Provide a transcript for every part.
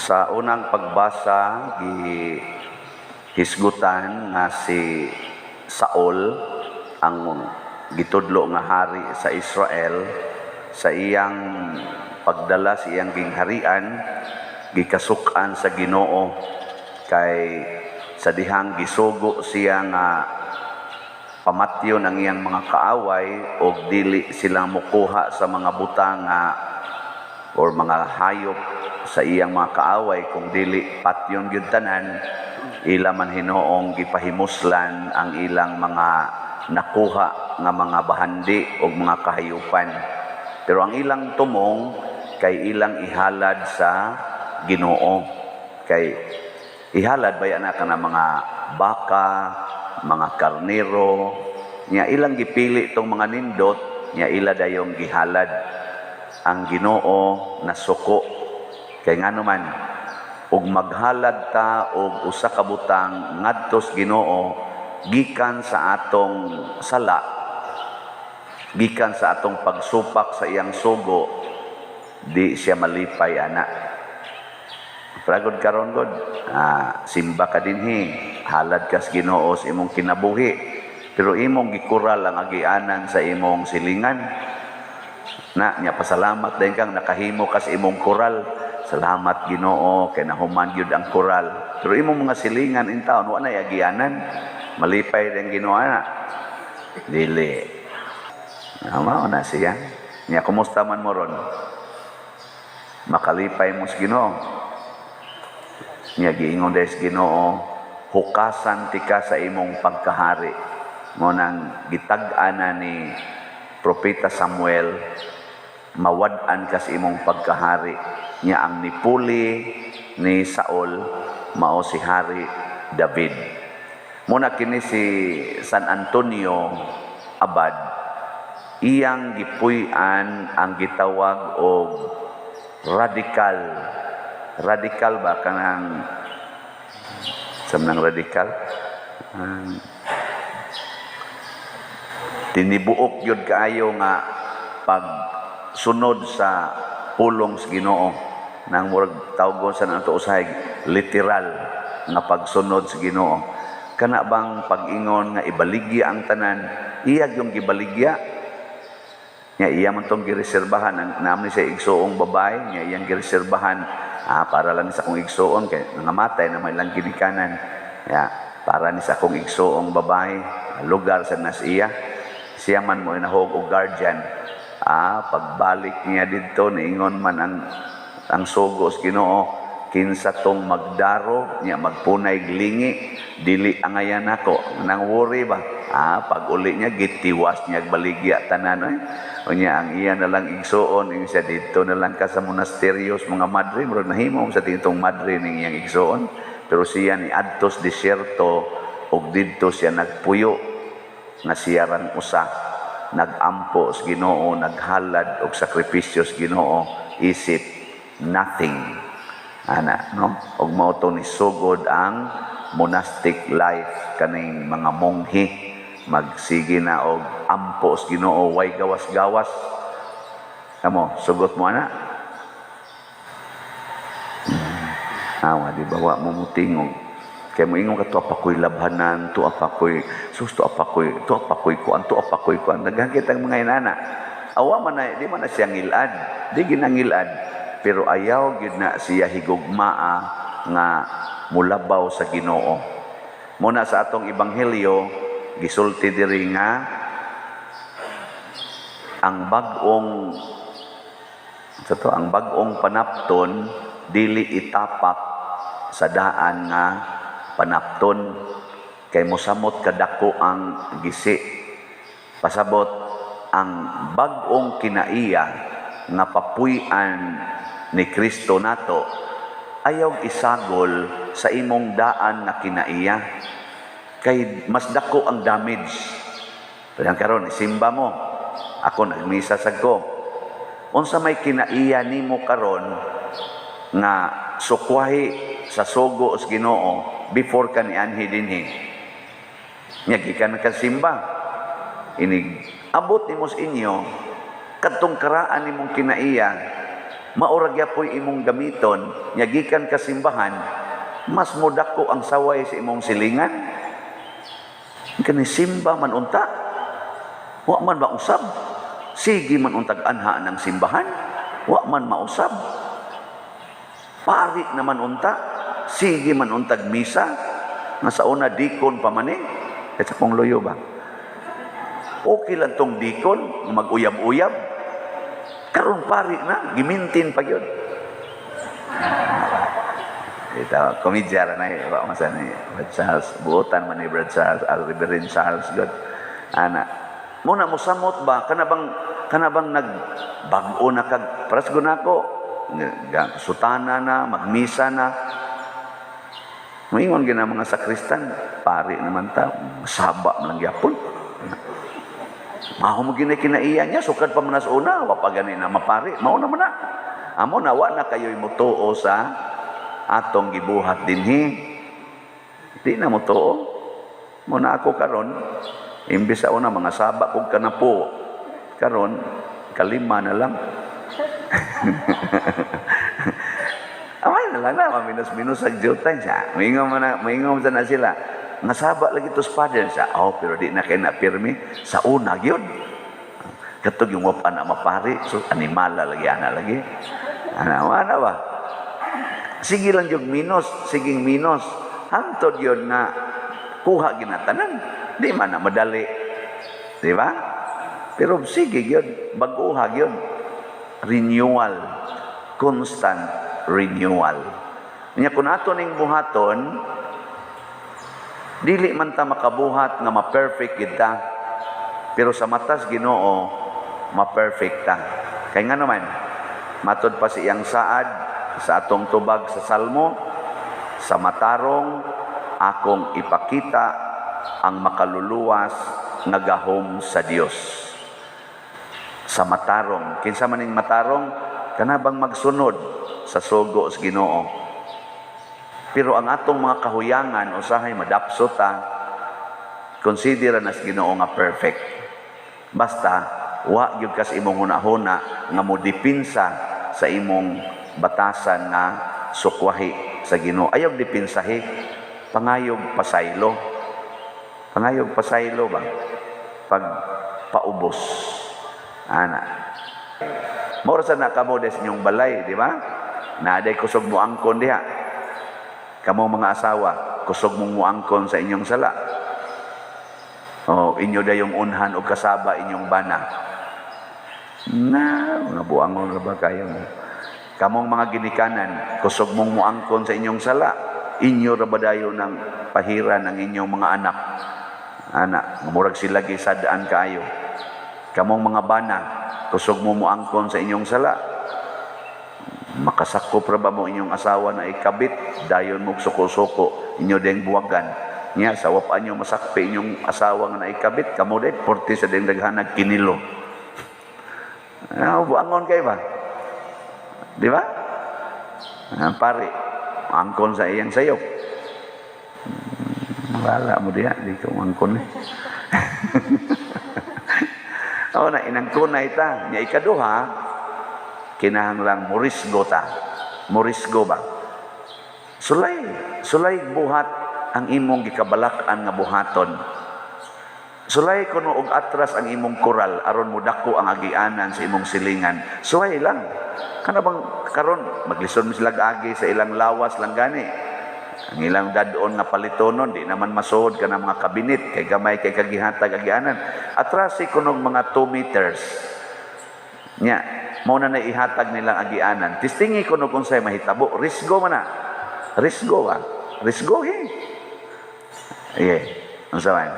Sa unang pagbasa, gihisgutan nga si Saul, ang gitudlo nga hari sa Israel, sa iyang pagdala sa iyang gingharian, gikasuk-an sa Ginoo kay sa dihang gisugo siya nga pamatyon ang iyang mga kaaway og dili sila mukuha sa mga butang nga or mga hayop sa iyang mga kaaway, kung dili patyon gyud tanan. Ila man hinoong gipahimuslan ang ilang mga nakuha nga mga bahandi og mga kahayupan, pero ang ilang tumong kay ilang ihalad sa Ginoo, kay ihalad ba na kana mga baka, mga karnero nya. Ilang gipili tong mga nindot nya, ila dayong gihalad. Ang Ginoo nasuko kay ngano man ug maghalad ta og usa ka butang ngadto sa Ginoo gikan sa atong sala, gikan sa atong pagsupak sa iyang sugo, di siya malipay ana. Pragod karon god, simba ka dinhi, halad ka sa Ginoo sa imong kinabuhi, pero imong gikural ang agianan sa imong silingan. Na nya pasalamat din kang nakahimo ka sa imong kural. Salamat, Ginoo, kay nahuman gyud ang kural. Pero imong mga silingan in town wa nay agianan. Malipay din Ginoo ana? Dili. Mao na siya. Nya kumusta man mo ron? Makalipay mo sa Ginoo? Nya giingon dahil sa Ginoo, "Hukasan tika sa imong pagkahari." Mo nang gitag-an na ni Propeta Samuel, mawad-an ka sa imong pagkahari. Nya ang nipuli ni Saul mao si Hari David. Muna kini si San Antonio Abad, iyang gipuy-an ang gitawag og radical. Radical ba kanang sa nang radical? Tinibuok yun kaayo nga pagsunod sa pulong sa Ginoo, nang murag tawgon sa nato usahay literal nga pagsunod sa Ginoo. Kana bang pag-ingon nga ibaligya ang tanan, iya yung gibaligya nga iya man tong gireserbahan ang naam ni sa igsuong babae nga iyang gireserbahan, para lang sa akong igsuon kay nangamatay na may lang ginikanan ya, para ni sa akong igsuong babae lugar sa nas iya. Siya man mo inahog og guardian. Pagbalik niya didto, niingon man ang sugo sa Ginoo, kinsa tong magdaro niya, magpunay lingi, dili angayan nako. Nang worry ba, pag uli niya, gitiwas niya baligya tanan eh. Unya ang iya na lang igsuon ing siya, "Didto na lang ka sa monasteryo sa mga madre." Murag nahimo sa tintong madre ning iyang igsuon, pero siya ni adtos disyerto ug didto siya nagpuyo nga siya rang usa nagampo sa Ginoo, naghalad og sakripisyo sa Ginoo isip nothing ana, no? Og mao to ni sugod ang monastic life, kaning mga monghe magsige na og ampo sa Ginoo, way gawas-gawas. Kamo, sugot mo ana? Awa di ba wa mo mutingog? Kay mo ingon ka, "Tuwa pa ko'y labhanan, tuwa pa ko'y sus, tuwa pa ko'y kuan, tuwa pa ko'y kuan." Daghan kitang mga inana. Awa man na, di man na siya ngilad. Di ginangilad. Pero ayaw gyud na siya higugmaa nga mulabaw sa Ginoo. Muna sa atong ebanghelyo, gisulti diri nga ang bag-ong sa to, ang bag-ong panapton dili itapak sa daan nga panapton kay mosamot kadako ang gisi. Pasabot, ang bag-ong kinaiya nga papuy-an ni Kristo nato, ayaw isagol sa imong daan nga kinaiya kay mas dako ang damage. Pero karon isimba mo, ako nagmisa sad ko, unsa may kinaiya nimo karon nga sukwahi sa sugo sa Ginoo before ka nianhi dinhi? Nya gikan ka simba, inig abot nimo sa inyo, kadtong karaan nimong kinaiya. Mao ra gyapoy imong gamiton, nya gikan ka simbahan, mas mudako ang saway sa imong silingan. Kani simba man unta. Wa man mausab. Sige man untag anha ng simbahan. Wa man mausab. Pari naman unta. Sige man untag misa. Nga sa una dikon pa man eh. Sa kong loyo ba? Okay lang tong dikon, mag-uyab-uyab. Karon pari na, gimintin pa yun. Ito, komedya ra na eh. Wa man sa ni Brad Charles. Buotan man ni Brad Charles, al Reverend Charles, God. Ana. Muna mo samot ba, kana bang nagbag-o na kag, paras ko, sutana na, magmisa na. Moingon gina mga sakristan, pari naman ta, saba man lang gyapon. Mao mo gina kinaiya niya, sukad pa man sa una, wa pa gani na mapari, mao na man na. Amo na wa na kayo'y mutuo sa atong gibuhat dinhi. Di na mutuo. Mo na ako karon, imbis sa una mga saba kog kanapo, karon kalima na lang. Amay na lang na, minus-minus sa jutay siya. Moingon man na, moingon sa na sila. Nga saba lagi to father siya. Oh, pero di na kay na pirmi sa una gyud. Katog yung wap ana mapari, so animala lagi ana lagi. Ana ana ba? Sige lang yung minus, siging minus. Hantod yun nga kuha ginatanan. Di man na madali. Di ba? Pero sige yun, baguha yun. Renewal. Constant renewal. Nya kung ato ning buhaton, dili man ta makabuhat nga ma-perfect kita. Pero sa matas Ginoo, ma-perfect ta. Kay nga naman, matod pa sa iyang saad, sa atong tubag sa Salmo, sa matarong akong ipakita ang makaluluwas nga gahom sa Dios. Sa matarong, kinsa man ning matarong, kana bang magsunod sa sugo sa Ginoo. Pero ang atong mga kahuyangan usahay madapso ta, consider na sa Ginoo nga perfect. Basta wa gyud ka sa imong hunahuna nga modipinsa sa imong batasan nga sukwahi sa Ginoo. Ayaw dipinsahi, pangayog pasaylo. Pangayog pasaylo ba? Pag paubos. Ana. Mao ra sa na kamo des inyong balay, di ba? Naaday kusog mo angkon diha. Kamo mga asawa, kusog mong muangkon sa inyong sala. O, inyo dayong unhan o kasaba inyong bana. Na, mga buangon ra ba kayo mo? Kamong mga ginikanan, kusog mong muangkon sa inyong sala. Inyo ra ba dayon ng pahiran ang inyong mga anak? Ana, murag sila gisadaan kaayo. Kamong mga bana, kusog mo muangkon sa inyong sala. Makasakop ra ba mo inyong asawa na ikabit, dayon mo suko-suko, inyo ding buwagan. Nya, sa wapan nyo masakpi inyong asawa nga naikabit, kamo din, porti sa ding daghanag kinilo. Ah, buangon kayo ba? Di ba? Ah, pare, angkon sa iyang sayop. Wala mo diha, di ko angkon eh. O na, inangkon na ita. Nya ikaduha, kinahanglang morisgo ta. Morisgo ba? Sulay, sulay buhat ang imong gikabalak-an nga buhaton. Sulay kuno og atras ang imong koral aron modako ang agianan sa imong silingan. Sulay lang. Kana bang karon maglisod mo sila agi sa ilang lawas lang gani. Ang ilang dadon nga palitonon di naman masuod kana mga kabinet kay gamay kay kagihatag agianan. Atrasi kuno mga 2 meters. Nya, mao na naihatag nilang agianan. Tistingi kuno kung say mahitabo, risgo man na. Risgo ba? Risgo he. Yeah. Unsa man?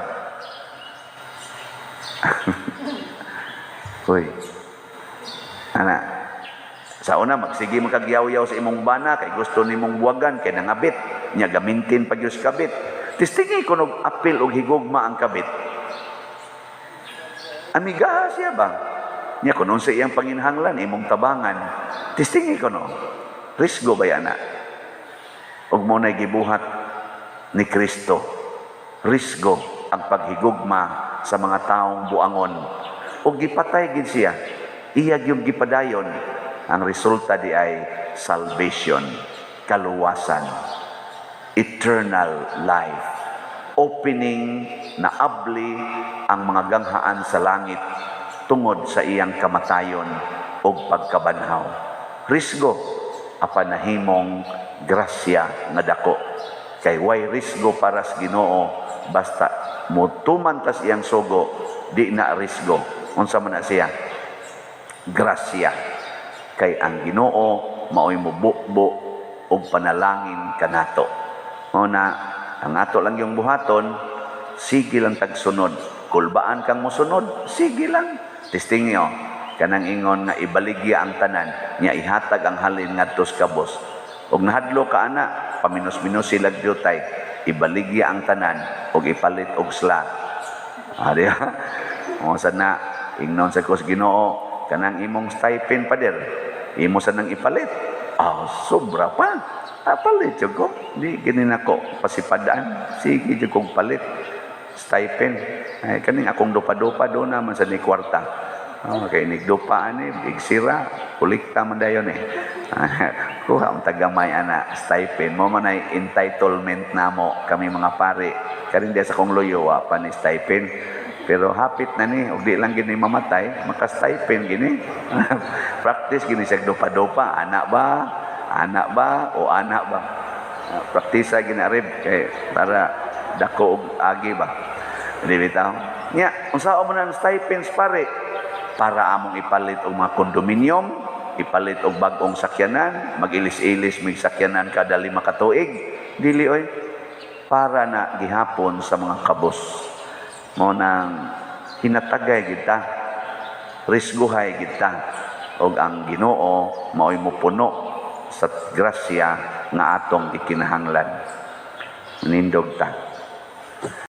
Uy. Ana. Sa una magsige man kagyaw-yaw sa imong bana kay gusto nimong buwagan kay nangabit. Nya gamintin pag yus kabit. Tistingi kuno apil og higugma ang kabit. Amiga siya ba? Nya kun unsa iyang panginhanglan imong tabangan. Tistingi kuno. Risgo ba yana? Ug mo nay gibuhat ni Kristo. Risgo ang paghigugma sa mga taong buangon. Ug gipatay gid siya. Iya gyud gipadayon. Ang resulta di ay salvation, kaluwasan, eternal life, opening na abli ang mga ganghaan sa langit tungod sa iyang kamatayon ug pagkabanhaw. Risgo, apan nahimong grasya nga dako. Kay way risgo para sa Ginoo, basta motuman tas iyang sugo, di na risgo. Unsa man na siya? Grasya. Kay ang Ginoo maoy mobukbo og panalangin kanato. Mao na ang ato lang yung buhaton, sige lang tagsunod. Kulbaan kang mosunod, sige lang. Testing niyo, kanang ingon nga ibaligya ang tanan, nya ihatag ang halin ngadto sa kabos. Ug nahadlo ka ana, paminos-minos sila gyutay, ibaligya ang tanan ug ipalit og slot. Ah, di ba? O sa na ingnon sa kos Ginoo, kanang imong stipend, pader, imo sa nang ipalit. Ah, sobra pa. Ah, palit jud ko. Di gini nako pasipadaan. Sige jud kong palit. Stipend. Ay, kaning akong dupa-dupa do naman sa ni kwarta. Oh, kay nigdupa ani, igsira, kolekta man dayon eh. Kuha ang tagamay ana, stipend mo man ay entitlement namo kami mga pare. Karon di sa kong luyo wa pa ni stipend. Pero hapit na ni, ug di lang gini mamatay, maka-stipend gini. Practice gini siya dupa-dupa, anak ba? Anak ba o anak ba? Praktisa gini arib kay para dako og agi ba. Di bitaw? Nya, unsa man ang stipends, pare? Para among ipalit og mga kondominium, ipalit og bag-ong sakyanan, mag-ilis-ilis mig sakyanan kada 5 ka tuig. Dili oy. Para na gihapon sa mga kabos. Mo nang hinatagay kita, risguhay kita, og ang Ginoo maoy mopuno sa grasya nga atong gikinahanglan. Manindog ta.